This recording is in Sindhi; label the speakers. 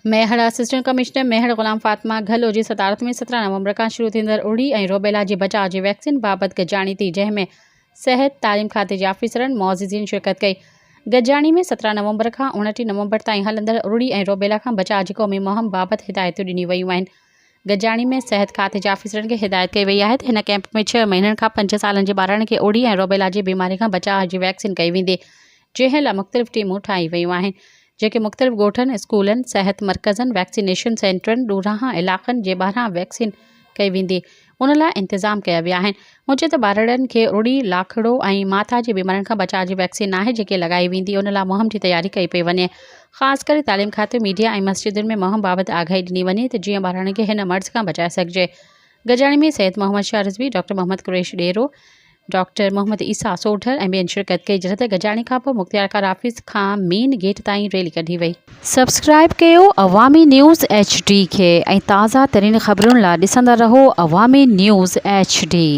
Speaker 1: Mehar, assistant commissioner Mehar Ghulam Fatima Ghalo جي صدارت ۾ 17 نومبر کان شروع ٿيندڙ اڙي ۽ روبيلا جي بچاء جي ويڪسين بابت گڏجاڻي ٿي جنهن ۾ صحت تعليم کاتي جي آفيسرن معززين شرڪت ڪئي. گڏجاڻي ۾ 17 نومبر کان 29 نومبر تائين هلندڙ ارڙي ۽ روبيلا کان بچاء جي قومي مهم بابت هدايتون ڏنيون ويون آهن. گڏجاڻي ۾ صحت کاتي جي آفيسرن کي هدايت ڪئي وئي آهي ته هن ڪئمپ ۾ ڇهه مهينن کان پنج سالن جي ٻارڙن کي اڙي ۽ روبيلا جي بيماري کان بچاء جي ويڪسين ڪئي ويندي جنهن لاء مختلف ٽيمون ٺاهي ويون آهن. جيڪي مختلف ڳوٺن، اسڪولن، صحت مرڪزن، ويڪسينيشن سينٽرن، ڏورانهن علائقن جي ٻاهران ويڪسين ڪئي ويندي، ان لاء انتظام ڪيا ويا آهن. هن چيو ته ٻارڙن کي رڙي، لاکڙو ۽ ماتا جي بيمارين کان بچاء جي ويڪسين ناهي جيڪي لڳائي ويندي، ان لاء مهم جي تياري ڪئي پئي وڃي. خاص ڪري تعليم کاتي، ميڊيا ۽ مسجدن ۾ مهم بابت آگاهي ڏني وڃي ته جيئن ٻارڙن کي هن مرض کان بچائي سگهجي. گڏجاڻي ۾ سيد محمد شاهه رضوي، ڊاڪٽر محمد قريش ڏيرو، ڊاڪٽر محمد عيسيٰ سوڍر ۽ ٻين شرڪت ڪئي جڏهن ته گڏجاڻي کانپوء مختيارڪار آفيس کان مين گيٽ تائين ريلي ڪڍي وئي.
Speaker 2: سبسڪرائيب ڪيو عوامي نيوز ايڇ ڊي کي ۽ تازه ترين خبرن لا ڏسندا رهو عوامي نيوز ايڇ ڊي.